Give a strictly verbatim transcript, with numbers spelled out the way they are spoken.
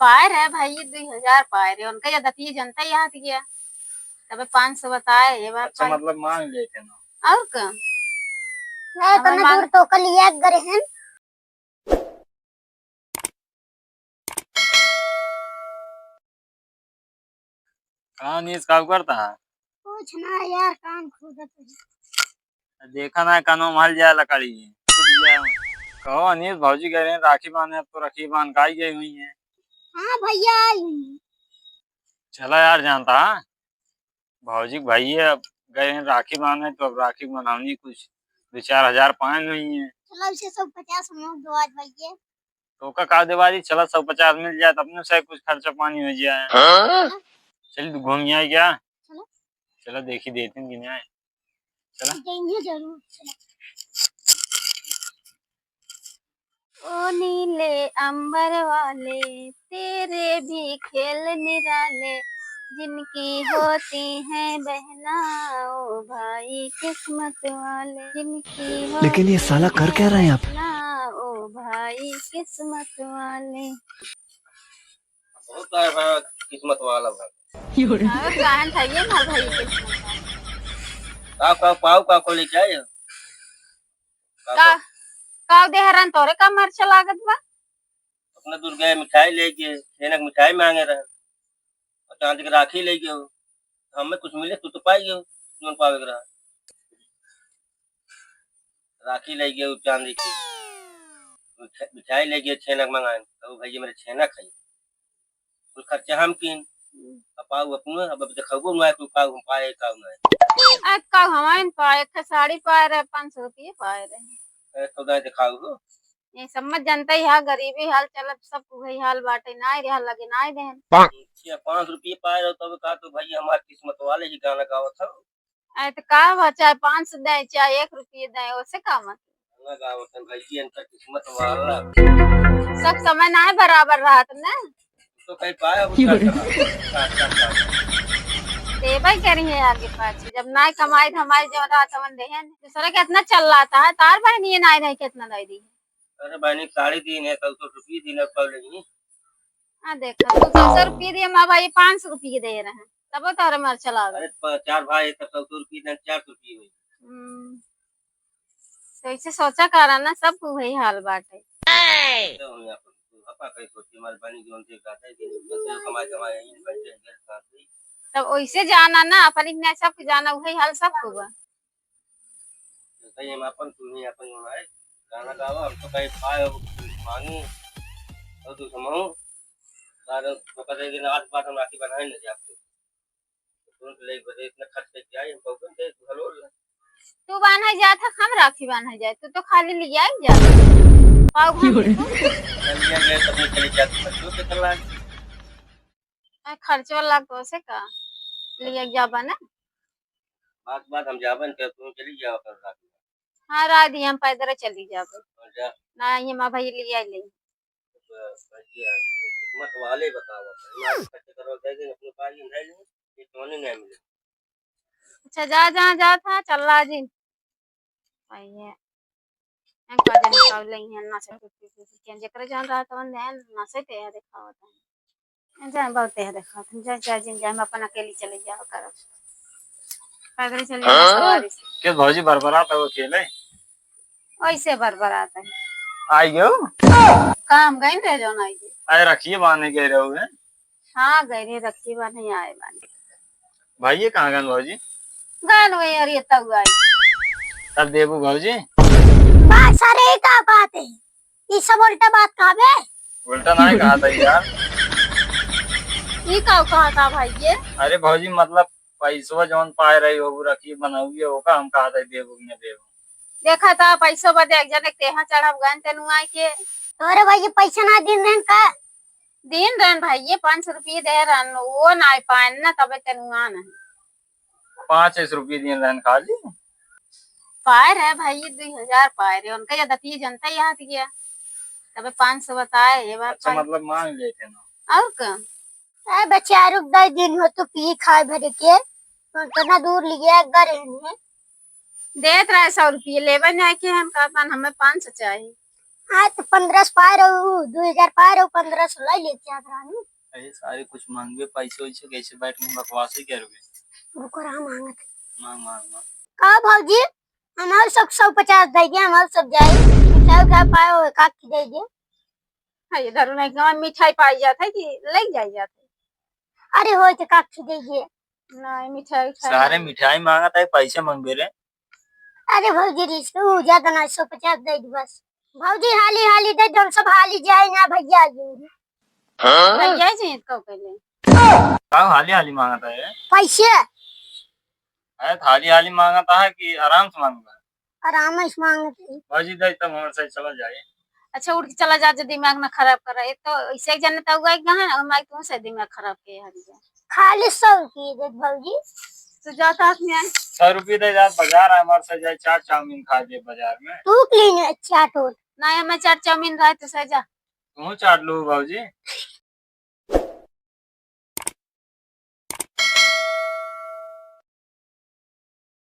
पाए रहे भाई, दुई हजार पाए रहे, उनका ये दतिये जनता यहाँ थी गया, तबे पाँच सौ बताए, ये बात अच्छा, पाए। मतलब मान लेते ना। और का? नहीं, हमारे इतना मान दूर तो कल याद करे हैं। का अनीस, का करता है? कुछ ना यार, कान खोदत है। देखा ना, कानो माल जाए लकड़ी, टूट जाए। कहो अनीस, भौजी कह रहे हैं राखी बांधे, अब तो राखी बांध का ही गई हुई है। हाँ भैया, आई हुई है। चला यार, जानता है भौजी के भाई है, अब गए हैं राखी बांधे, तो अब राखी बंधावनी कुछ दो चार हजार पाए नहीं है। चलो, इसे सौ पचास हम लोग दो आज भैया। तो का, का देवा जी, चला सौ पचास मिल जाए, तो अपने से कुछ खर्चा पानी हो जाए। हाँ? चल, तू घूम आए क्या? चलो। चला, देखी देते हैं कि नहीं आए। चला। देंगे जरूर, चला। ओ नीले अंबर वाले, तेरे भी खेल निराले, जिनकी होती है बहना, ओ भाई किस्मत वाले, जिनकी लेकिन ये होती साला कर है क्या रहा है यहाँ पे? बहना, ओ भाई किस्मत वाले। बहुत सारा बा किस्मत वाला बा। और काहन था ये ना भाई किस्मत वाला। का, का, पाव का को लेके आए? का, का, का? का देहरन तोरे का मरचा लागत बा? अपना दूर गए मिठाई लेके, छेनक मिठाई मांगे रहे। और चांदी के राखी ले गयो। हमें कुछ मिले, तू तो पाई गयो, जोन पावे के रहा। राखी ले गयो चांदी की, मिठा-, मिठाई ले गयो, छेनक मंगाए, तो भैया मेरे छेनक है, कुछ खर्चा हम किन, अब पाऊ अपने, अब, अब देखबो ना, तू पाऊ हम पाए, काऊ ना। आ, काऊ हमारे पाए, एक साड़ी पाए रहे, पाँच सौ रुपये पाए रहे। ए, तो ना दिखाऊ हो। ये सब मत जानते ही हा, गरीबी हाल चलत, सब उहे हाल बाटे, ना रहा लगे, ना देहन। अच्छा, पाँच रुपये पाए रहो, तब का तो भैया हमार किस्मत वाले ही गाना गावत हो। अरे तो का बा, चाहे पाँच सौ दे, चाहे एक रुपये दे, ओसे का मतलब? गाना गावत है भैया, इनका किस्मत वाला। सब समय ना है बराबर रहत ना। तो कहीं पाए अब की बोले? का, का, का, का? देबे करी है आगे पाछे, जब ना कमाई धमाई जब रहा तवन देहन। दूसरा के इतना चल रहा था, तार बहन ये ना नहीं कितना दे दी। अरे बहनी, साड़ी दीन है, सौ सौ रुपये दीन है, पाव लेगी। हाँ, देखा, तू सौ सौ रुपये दिए, माँ भाई पाँच सौ रुपये दे रहे हैं, तब तोहरे मरचा लागल। अरे, प-, चार भाई है, तब सौ सौ रुपये दें, चार सौ रुपये हुई। हम्म, तो ऐसे सोचा करा ना, सबको वही हाल बाटे। तो हम यहाँ पर, पापा कहीं सोची, हमारे बहनी जीवन से एक बात है कि बच्चे कमाए, कमाए, यहीं बैठे हैं, घर साथ ही। तब वैसे जाना ना, अपनी ना सबको जाना, वही हाल सबको बा। कहीं हम अपन, तू नहीं अपन होना है। गाना गावा, हम तो कहीं पाए, अब मांगी, और तू सुनाओ। कारण तो कह देगी ना, आज बात हम राखी बनाए नहीं जाते। तुरंत ले बजे इतना खर्च करके आई, हम कहूँ के भलो ले। तू बान्हे जात है, हम राखी बान्हे जाए, तू तो खाली लिया ही जा। पाव भाजी। चल लिया गया, तब चले जाते, खर्चो के कर लाग। आ, खर्चवा लाग तो से का? लिया जाबा ना? बात, बात हम जाबन के, तू चली जाओ कर रात में। हाँ, रात ही हम पैदल चली जाबे। और जा। ना, ये माँ भाई लिया ले। तो भैया, किस्मत वाले बताओ, हमारे खर्चे करो, दे दे, अपने पास ही नहीं ले, ये सोने नहीं मिले। अच्छा, जा, जहाँ जात है, चल रहा जी। सही है। हम का जाने का ले हैं, ना से कुछ, कुछ, कुछ, कुछ, जेकरे जान रहा, तवन दे, ना से ते है, देखा होता है। जाए, बहुत है, देखा होता है। जाए, जाए, जिन जाए, हम अपन अकेली चली जाओ करब। पैदल चली जाओ, हाँ? सवारी से। के भौजी बरबरात है, वो अकेले? वैसे बरबरात है। आई गयो? काम गइन रहे, जौन आई गयो। अरे, रखिए, बांधे गए रहो, हैं? हाँ, गए रहे, रखिए, बांधे आए बानी। भाई, ये कहाँ गन भौजी? गन वही, अरे, तब आई। तब देबू भौजी? बस, अरे, का बात है? ई सब उल्टा बात कहबे? उल्टा नाहीं कहा था यार। ई का कहा था भाई ये? अरे भौजी, मतलब पैसवा जौन पाए रही हो, रखी बनाउए, ओका हम कहा था देबू कि न देबू। देखा था पैसो बदे एक जने के तेहा चढ़ब गन तेनु आए के। तोरे भाई पैसा ना दिन रहन का? दिन रहन भाई, ये पाँच सौ रुपये दे रहन, वो ना पाए ना, तबे तेनु आन है। पाँच सौ रुपये दिन रहन खाली? पाए रहे भाई, ये दुई हजार पाए रहे, उनका ये दतिये जनता यहाँ थी गया, तबे पाँच सौ बताए, ये बार अच्छा, पाए। मतलब मांग लेते ना। और का? ए बच्चा, रुक, दे दिन हो तो पिए खाए भरे के, तो इतना दूर लिया गए हैं। देत रहे सौ रुपये, लेबे नहीं के हम, कहतन हमें पाँच सौ चाहिए। हाँ, तो पन्द्रह सौ पाए रहू, दो हजार पाए रहू, पन्द्रह सौ ले लेते आप रानी। अरे सारे कुछ मांगबे पैसे वैसे, कैसे बैठ के बकवास ही करबे। रुको रहा, मांगत है। मांग, मांग, मांग। का भौजी, हमारे सब सौ पचास दे दे, हमारे सब जाए। मिठाई उठाई पाए हो, काकी दे दे। हाँ, इधर नहीं गाँव में मिठाई पाई जात है कि ले जाई जात है? अरे होई तो काकी दे दे। नहीं, मिठाई उठाई सारे नहीं। मिठाई मांगत है, पैसे मांगबे रे। अरे भौजी, रिस उ ज्यादा ना, सौ पचास दे दे बस। भौजी, हाली हाली दे दे, हम सब हाली जाए ना, भैया जी। हाँ? भैया जी, तो कहले। का हाली हाली मांगत है? पैसे। अरे, हाली हाली मांगत है कि आराम से मांगत है? आराम से मांगत है। भौजी, दे तब हमारे साथ चला जाए। अच्छा, उठ के चला जा, जो दिमाग ना खराब कर रहा है। तो ऐसे एक जने तो हुआ है, कहाँ है? और माई, तुमसे दिमाग खराब के हाली जा। खाली सौ रुपये दे भौजी। तो जाता हाथ में आए। सौ रुपये दे जात, बाजार है, हमारे साथ जाए, चाट चाउमीन खा दे बाजार में। तू के लिए चाट ओट। ना, हमें चाट चाउमीन रहे तो सही जा। तू चाट लो भौजी।